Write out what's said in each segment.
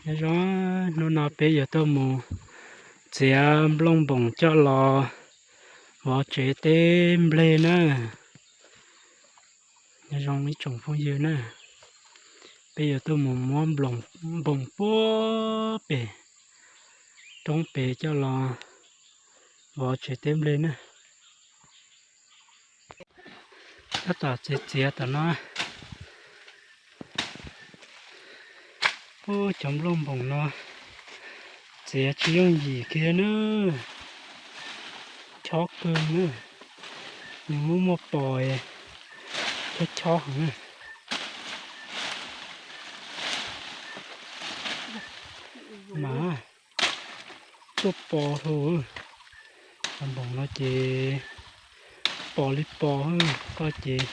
Nyob zoo, hnub no peb yuav tuaj mus txiav nplooj npoos coj los vov tsev teb nplej na. Nyob zoo ib tsoom phooj ywg na, peb yuav tuaj mus muab nplooj npoos puag pem roob pem coj los vov tsev teb nplej na. Tab tom txiav txiav tom no. Ub, cov nplooj npoos no txiav tsis yooj yim kiag na. Chob kawg na. Nws muaj muaj pos, chob chob heev na. Mas tuaj pos dhau. Cov npoos no ces pos li pos, koj ces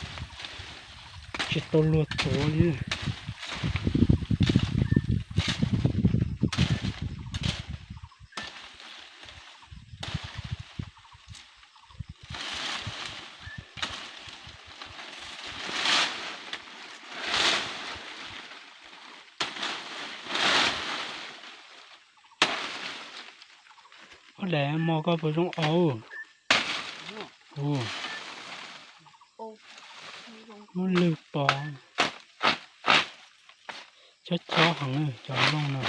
tsis tau luag tuav li. Ub, daim mos koj puas zoo os? Ub, muab lwg pos. Chob chob heev cov nplooj no.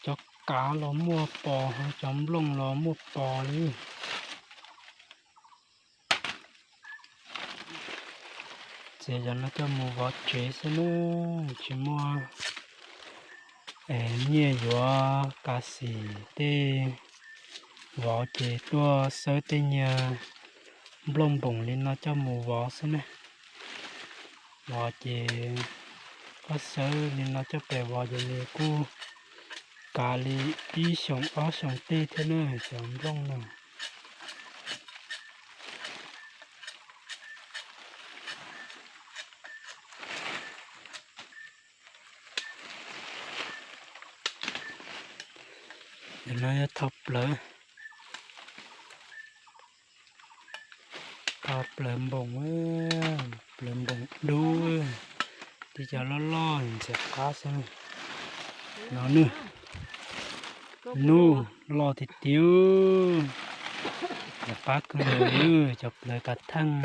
Cov kav los muaj pos, cov nplooj los muaj pos li. Txiav cov no coj mus vov tsev xwb na, tsis muaj nyiaj yuav kav xim tej vov ces tuaj xawb tej niag nplooj npoos li no coj mus vov xwb na. Vov ces koj xawb li no coj pem vov ces nws kuj kav li ib xyoos ob xyoos tej thiab na cov nplooj no. Ntawm no yog tho plawv, tho plawv npoos, plawv npoos dub, tib cov loj loj ntxias qab xwb. No nws, nub loj tiag tiag, yog qab kawg nkaus li, cov plawv kav theej no.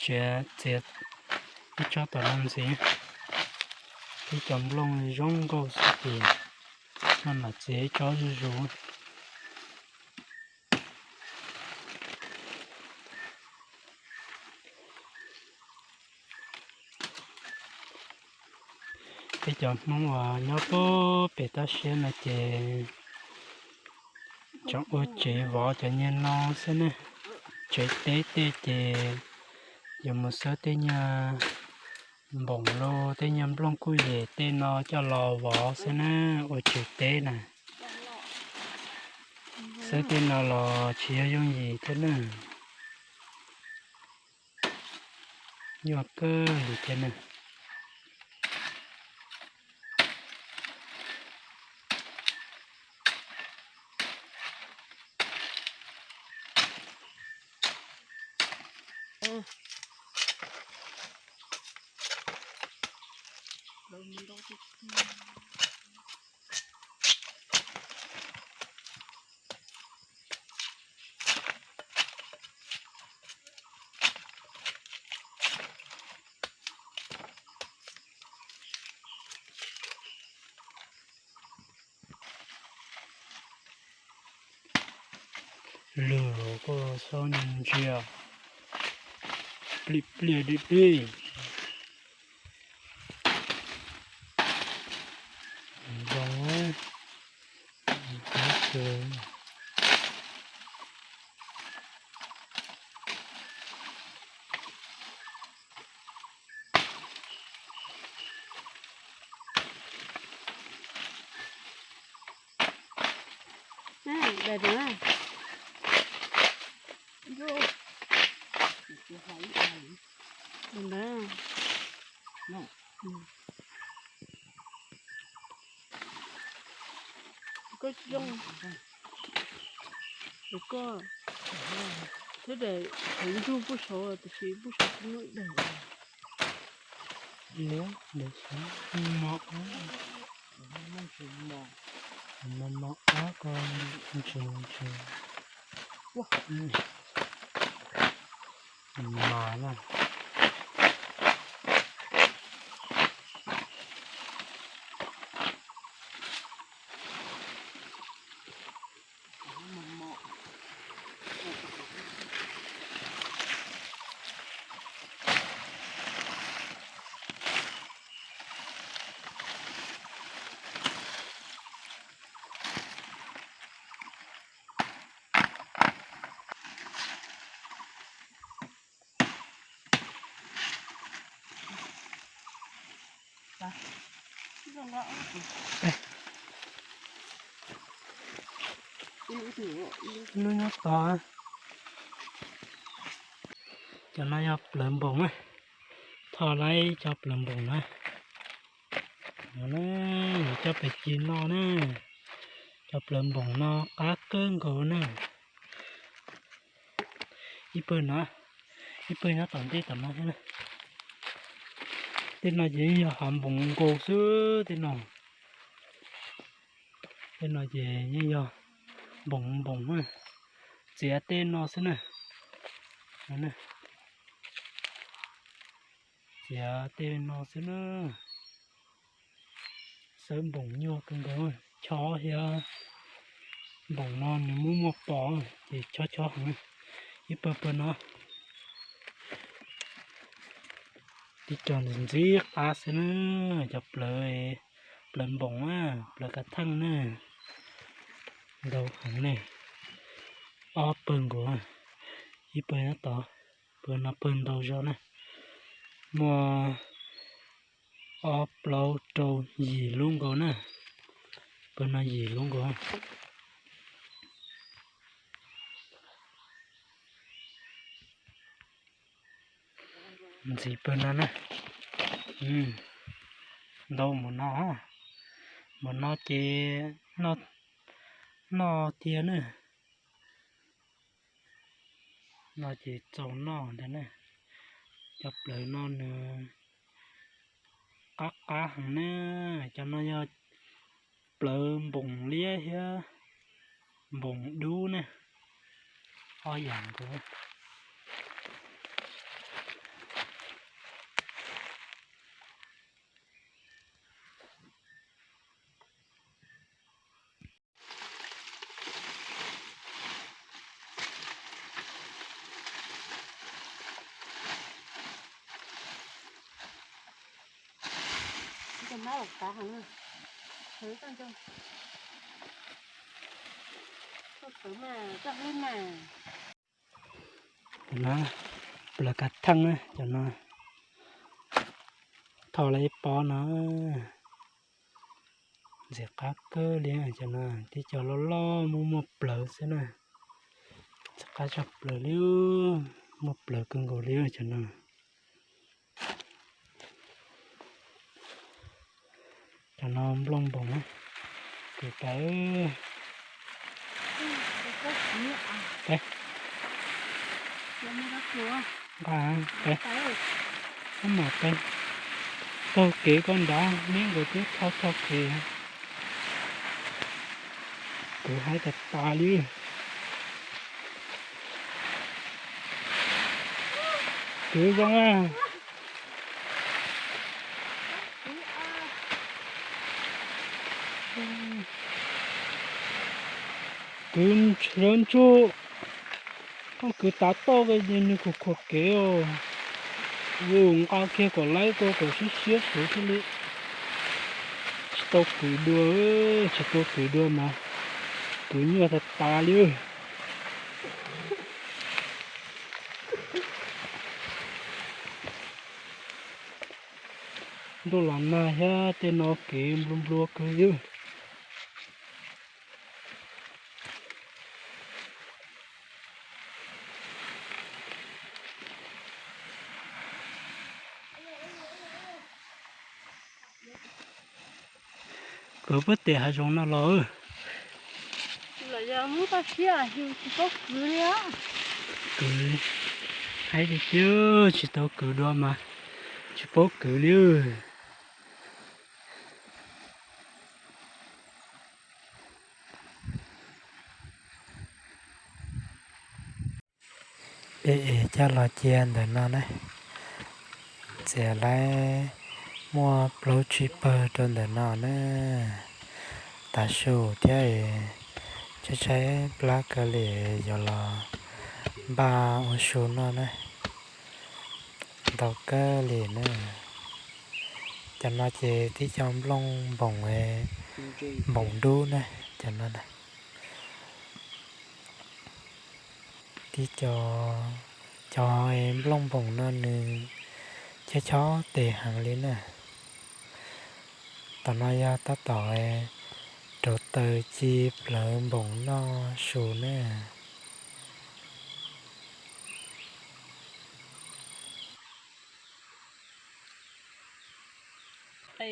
Txiav, txiav ib tsob tom no ntxiv, ib cov nplooj zoo nkauj xwb ces no mam txiav ib tsob zuj zus. Peb cov Hmoob uas nyob puag pem toj siab no ces tseem ua tsev vov cov niag no xwb ne. Tsev teb tej ces yuav mus xawb tej niag npoos los tej niag nplooj kuj yem tej no coj los vov xwb na, ua tsev teb na. Xawb tej no los tsis yog yooj yim thiab na. Nyuaj kawg li thiab na. Lwg koj xob ntsia, pliaj pliaj dib dib. Zoo, Koj thiab daim qhwv ntsug puag saud tiam sis puag saud tsis muaj ib daim. Mos, mos ob ko ntsis ntsis mas na. Lub nyob tod, cov no yog plawv npoos na. Tho laib cov plawv npoos na. No na, yuav coj pem ci noj na. Cov plawv npoos no qab kawg nkaus na. Ib pawg no, ib pawg nyob tom ntej tom no thiab na. Tej no ces yeej yog hav npoos nkaus xwb tej no. Tej no ces yeej yog npoos npoos na. Txiav tej no xwb na. Txiav tej no xwb na. Xawb npoos nyuaj kawg nkaus, chob thiab. Npoos no nws muaj muaj pos ces chob chob heev. Ib pawg pawg no, tib co ntxim ntxim qab xwb na. Cov plawv, plawv npoos na, plawv kav theej na, ntau heev ne. Ob pawg nkaus, ib pawg nyob tod, pawg no pawg ntau zog na. Muaj ob plaub rau yim lub nkaus na. Pawg no yim lub nkaus. Ntxiv pawg no na. Ntau mus no, mus no ces noj tiag na. No ces txaus noj ntag na. Cov plawv no nws qab qab heev na. Cov no yog plawv npoos liab thiab npoos dub na, ob yam nkaus. Cov no plawv kav theej na, cov no tho lawv ib pob no. Ntxim qab kawg li cov no, tib co loj loj muaj muaj plawv xwb na. Ntxim qab tshaj plaws li, muaj plawv kawg nkaus li cov no. Cov no nplooj npoos na, kwv pais. Nqa, ab mam pais taug kev koj nrad, neb nkawd twb thau thau kev. Kwv haib tas tas li. Kwv zoo a. Kwv sawv ntsuj, koj kwv tav toj ko ces nws khuam khuam kev os. Nqa kiag kom laib ko kom siab siab xwb thiaj li. Tsis tau kwv dua, tsis tau kwv dua mas kwv nyuaj tas tas li. Ntuj los nag thiab tej no kev nplua nplua kawg li. Kwv puag tim hav zoov no los. Yog muab tau siab yus tsis paub kwv li os. Kwv, haib li tiag, tsis tau kwv dua mas tsis paub kwv li. Peb ev coj los cia ntawm no na. Txiav lawm muaj plaub tsib pawg rau ntawm no na. Tav su thiab, tshaib tshaib plab kawg li, yuav los npaj ua su noj na. Ntau kawg li na. Cov no ces tib co nplooj npoos, npoos dub na, cov no na. Tib co, cov nplooj npoos no nws chob chob tes heev li na. Tom no yog tab tom rauv taws ci plawv npoos noj su na.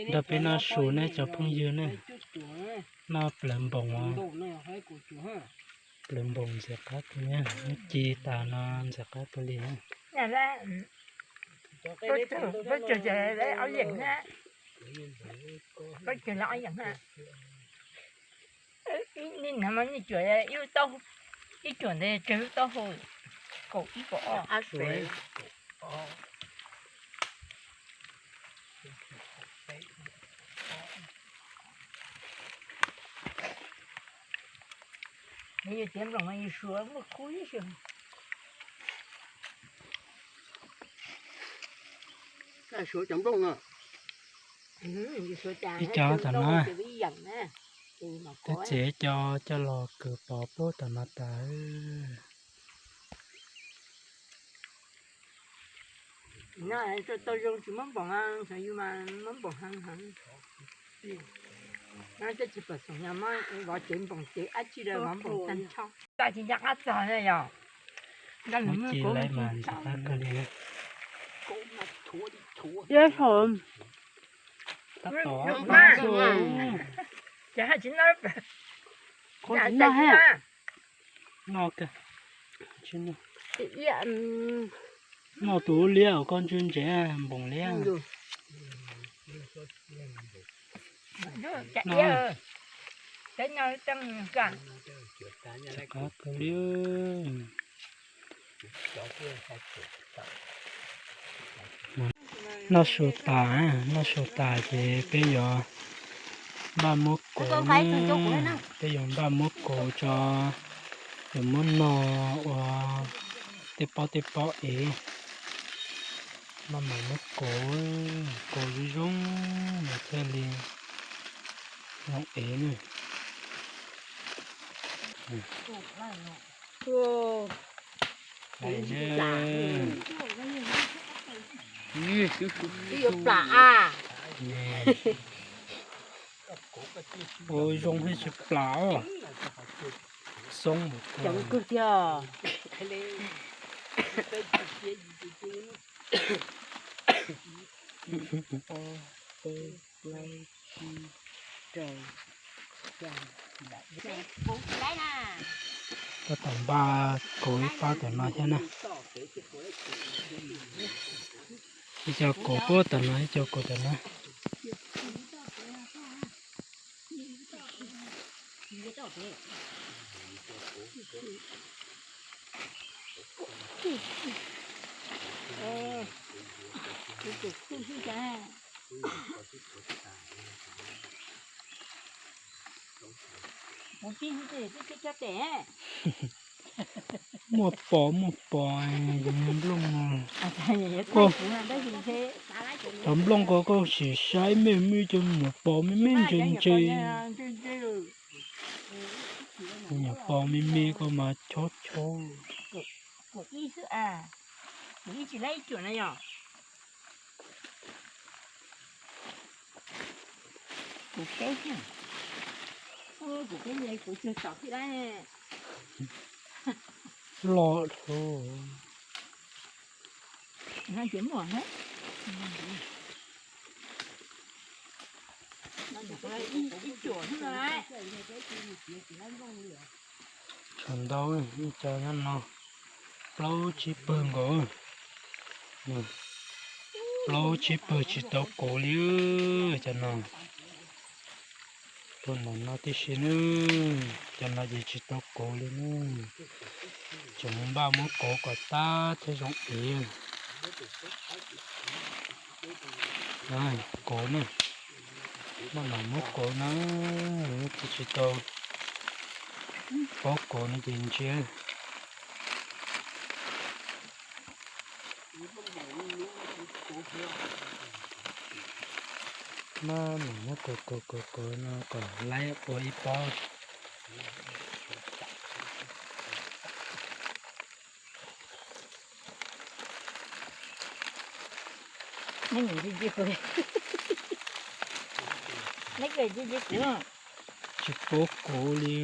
Nrog peb noj su ne cov phooj ywg ne. Noj plawv npoos, plawv npoos ntxim qab kawg, ci tas no ntxim qab kawg li. Ib cuam, ib cuam ntawd tsawg lub taub hau, kaum ib kaum ob. Yus tiav nplooj no yus suav muaj kub ib si. Suav cov nplooj no. Ib co tom no. Twb txiav ib co coj los kwv pov puag tom no tas. Tau zoo tsis muab npoos, yus mas muab npoos heev heev. Tej tsis pom xoom no muab vov cev npoos cev dab tsi los vov npoos tag nrho. Tab sis nco qab txog yog. Muab ci lawm mas ntxim qab kawg li. Tab tom, ces haj tsis noj, noj, noj tus liab uas koj ntsia ntsia, npoos liab. Ntxim qab kawg li. Noj su tas, noj su tas ces peb yuav npaj muab kuv, peb yuav npaj muab kuv tso, yuav muab no ua tej pob tej pob ev. Maj mam muab kuv, kuv zoo zoo mas thiaj li zoo ev na. Ua zoo thiaj tsis plam os. Xoob mus kawg tiag. Tab tom npaj kuv ib pob tom no thiab na. Ib co kuv puag tom no, ib co kuv tom no. Muaj pos muaj pos, nplooj. Cov nplooj ko koj sim saib me me, cov nyuam pos me me ntse ntse. Nyuam pos me me ko mas chob chob. Kuv peb, kuv peb kuv tsuag tom thiab. Los dhau. Ib cuam xwb no. Ntau, cov nyob no plaub tsib pawg nkaus. Plaub tsib pawg tsis tau kuv li cov no. Tuaj ntawm no tib si na, cov no ces tsis tau kuv li na. Tseem mus npaj muab kuv kom tag thiaj zoo ev. Kuv na, npaj mam muab kuv na, tsis tau paub kuv no ces ntsia. Maj mam muab kuv kuv kuv kuv no kom laib ua ib pob. Tsis paub kuv li.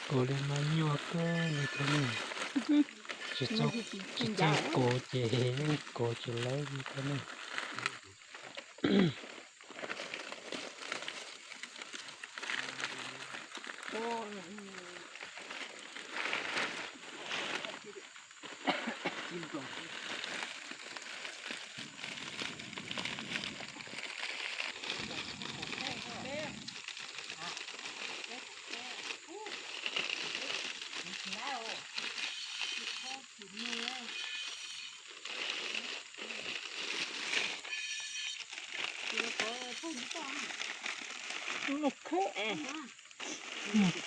Kuv li no nyuaj kawg li thiab ne. Tsis txawj kuv ces yeej kuv tsis laib li thiab ne.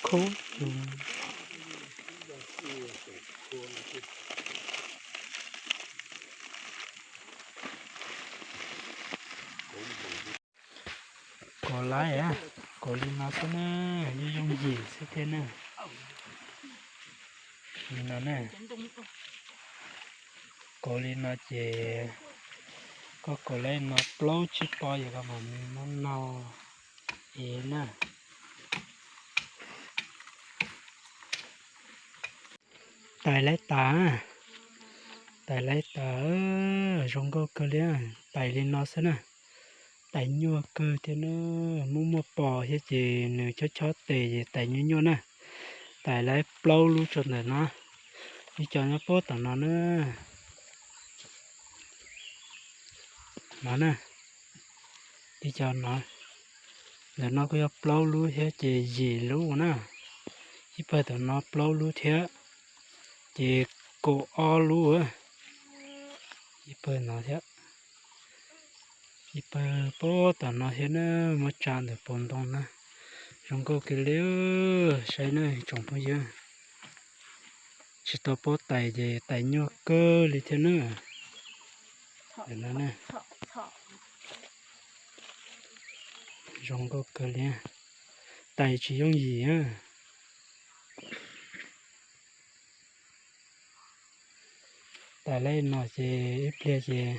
Khub. Kuv laib, kuv li no xwb na, yooj yooj yim xwb thiab na. Li no na. Kuv li no ces koj kuv laib no plaub tsib pob yog koj mam muab no ev na. Tais laib tas, tais laib tas, zoo nkauj kawg li, tais li no xwb na. Tais nyuaj kawg thiab na, muaj muaj pos thiab ces nws chob chob tes ces tais nyuaj nyuaj na. Tais laib plaub lub tso ntawm no, ib co nyob puag tom no na. No na, ib co no, ntawm no kuj yog plaub lub thiab ces yim lub na. Ib pawg tom no plaub lub thiab, ces kaum ob lub. Ib pawg no thiab, ib pawg puag tom no thiab na, muab tsa ntawm paus ntoo na. Zoo nkauj kawg li, saib na tsoom phooj ywg. Tsis tau paub tais ces tais nyuaj kawg li thiab na. Zoo nkauj kawg li, tais tsis yooj yim. Tais laib no ces ib pliag ces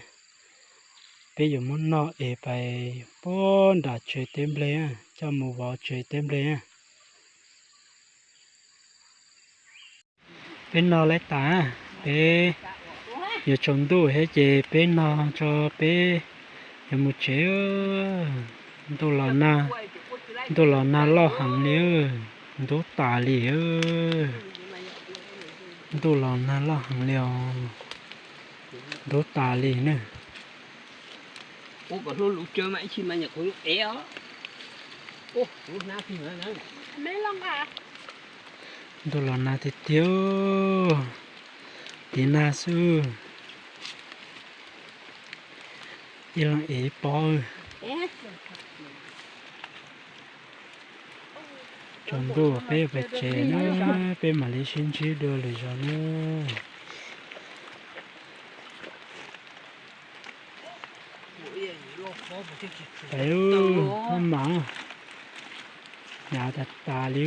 peb yuav muab noj es pais puag nram tsev teb nplej, coj mus vov tsev teb nplej. Peb no laib tas, peb yuav tsaus ntuj thiab ces peb no tso peb yuav mus tsev. Ntuj los nag, ntuj los nag loj heev li, ntub tas li. Ntuj los nag loj heev li os, ntub tas li na. Ntuj los nag tiag tiag, tiv nag xwb. Ib leeg ev ib pob. Tsaus ntuj peb pais tsev na, peb mam li sib ntsib dua lwm zaus na. Maj mam, hnyav tas tas li.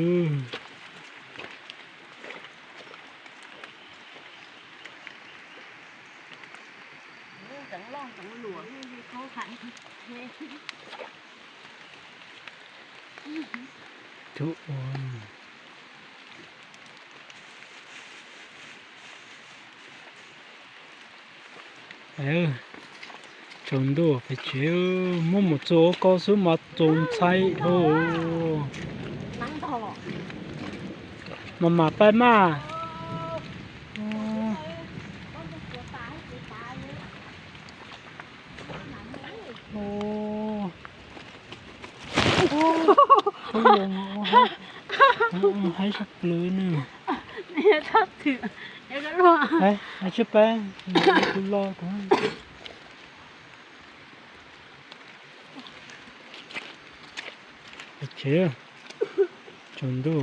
Tsaus ntuj pem tsev, muab mus txua ua koj xwb mas txaus ntshai dhau. Maj mam pais mas. Haib sab plawv na. Haib, haib tsis pab, kuv lo kuv. Tsaus ntuj,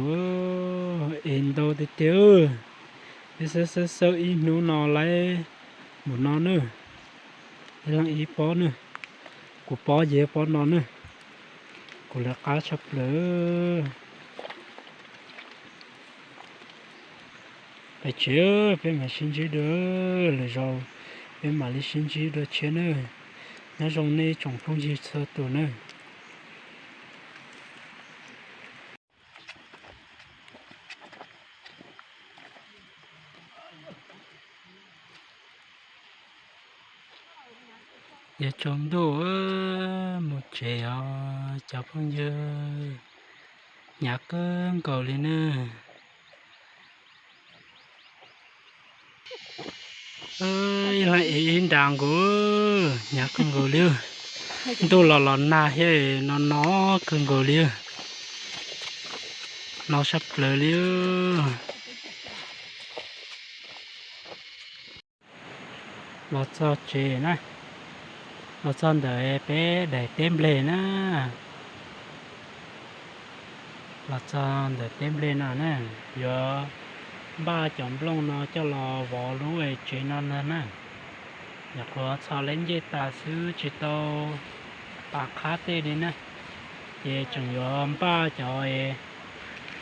es ntau tiag tiag. Peb xawb xawb xawb ib hnub no lawm, mus no na. Ib leeg ib pob na. Kuv pob ces pob no na. Kuv lawv qab tshaj plaws. Peb tsev, peb mam sib ntsib dua lwm zaus, peb mam li sib ntsib dua tshiab nawb. Nyob zoo nej tsoom phooj ywg txhua tus nawb. Yuav tsaus ntuj mus tsev os cov phooj ywg, hnyav kawg nkaus li nawb. Ib leeg ev ib nra nkaus, hnyav kawg nkaus li. Ntuj los los nag thiab, no no kawg nkaus li, no sab plaws li. Los txog tsev na, los txog ntawm peb daim teb nplej na. Los txog ntawm teb nplej no na, yuav npaj cov nplooj no coj los vov lub tsev no ntag na. Nyuam qhuav txhos leb ncej tas xwb tsis tau pas qhab tej li na, ces tseem yuav npaj cov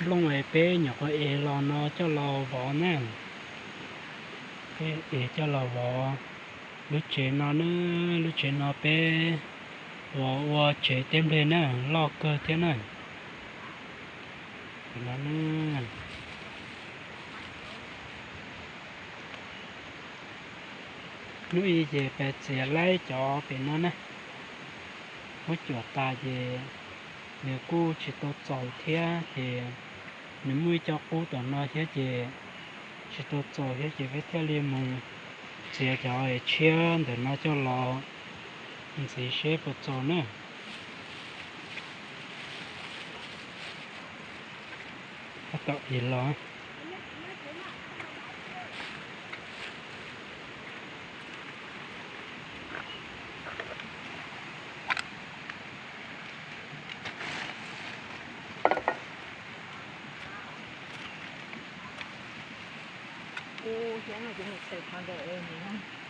nplooj peb nyuam qhuav ev los no coj los vov na. Peb ev coj los vov lub tsev no na, lub tsev no peb vov ua tsev teb nplej na, loj kawg thiab na. Hnub i ces peb txiav laib cov pem no na, muab cuam tas ces nws kuj tsis tau txaus thiab ces nws muaj ib co qub tom no thiab ces tsis tau txaus thiab ces peb thiaj li mus txiav cov tshiab ntawm no coj los ntxiv seb puas txaus na. Tab tom ev los.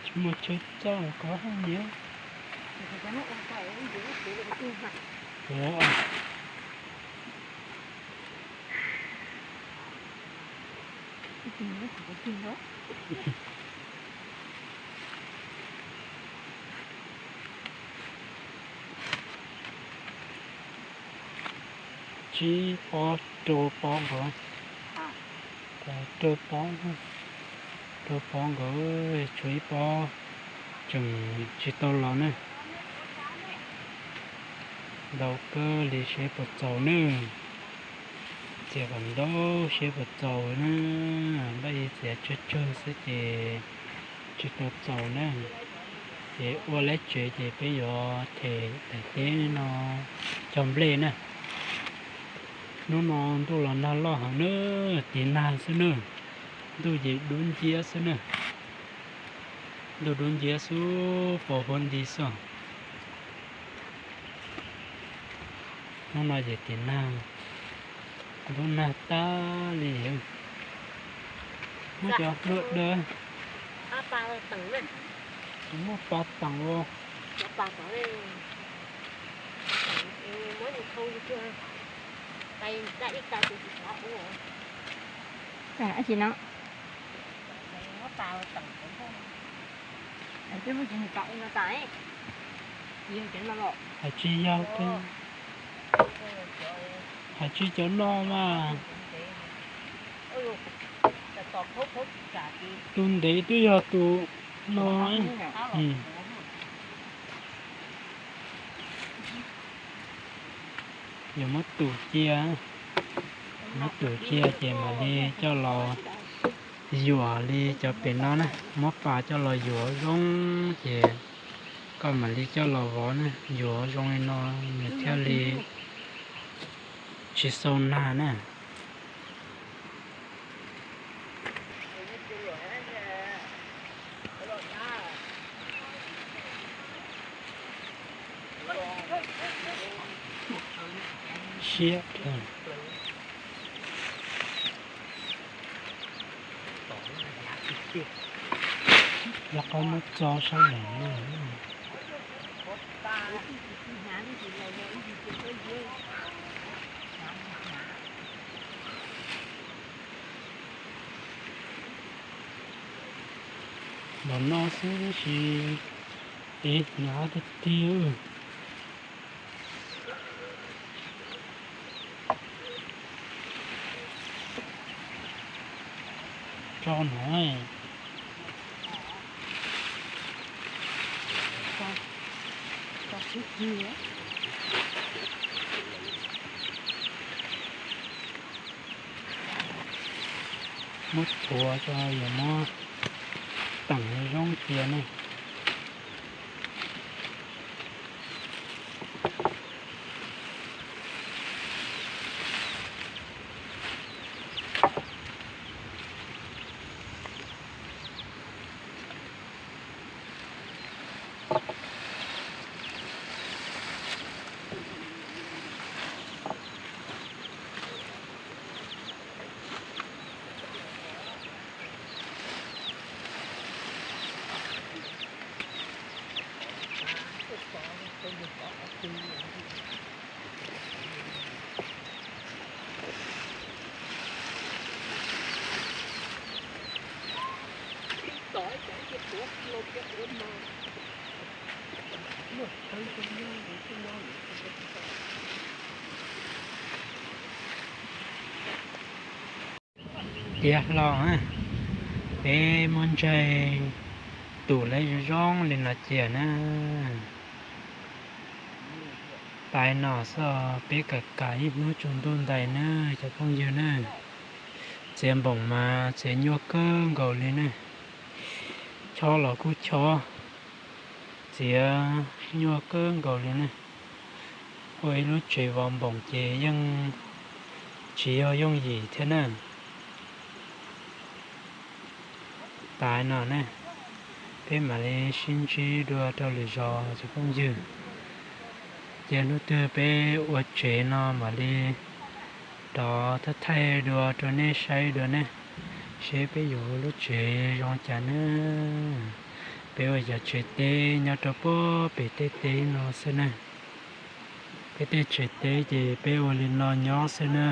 Tsis muaj chaw txog kov haj niam. Tsib pob rau pob nkaus, rau pob, rau pob nkaus, tshuav ib pob tseem tsis tau los na. Ntau kawg li seb puas txaus na. Txiav kom ntau seb puas txaus na. Npaj ib txiav tsawg tsawg xwb ces tsis tau txaus na. Ces ua lab tsev ces peb yuav them daim teb no cog nplej na. Hnub no ntuj los nag loj heev na, tiv nag xwb na. Ntuj ces dub nciab xwb na. Ntuj dub nciab xwb, pos huab nti xwb. Hnub no ces tiv nag, Ntub nag tag li. Muab cov hlua daws. Muab pa teem os. Hais tsis yog, hais tsis cov no mas. Tus ntev twb yog tus no. Yuav muab tus cia, muab tus cia ces mam li coj los yuam li cov pem no na, muab pas coj los yuam zoo ces koj mam li coj los vov na, yuam zoo li no nws thiaj li tsis xau nag na. Siab. Yog qhov muab tso sab nraud. Los no xwb tab sis, es, hnyav tiag tiag. Tso no. Muab txhuav tso, yuav muab teem zoo cia na. Tiav hlo, peb muab ntsaig tus lawv zoo zoo li no cia na. Tais no xwb, peb kam kam ib hnub tsaus ntuj ntais na cov phooj ywg na. Txiav npoos mas txiav nyuaj kawg nkaus li na. Chob los kuj chob, txiav nyuaj kawg nkaus li na. Ua ib lub tsev vov npoos ces yeej tsis yog yooj yim thiab na. Tas no ne, peb mam li sib ntsib dua rau lwm zaus cov phooj ywg. Ces hnub twg peb ua tsev no mam li rov thaij thaij dua rau nej saib dua ne, seb peb yuav ua lub tsev zoo cas ne. Peb ua cov tsev teb nyob rau puag pem tej teb no xwb ne. Peb tej tsev teb ces peb ua li no nyob xwb na.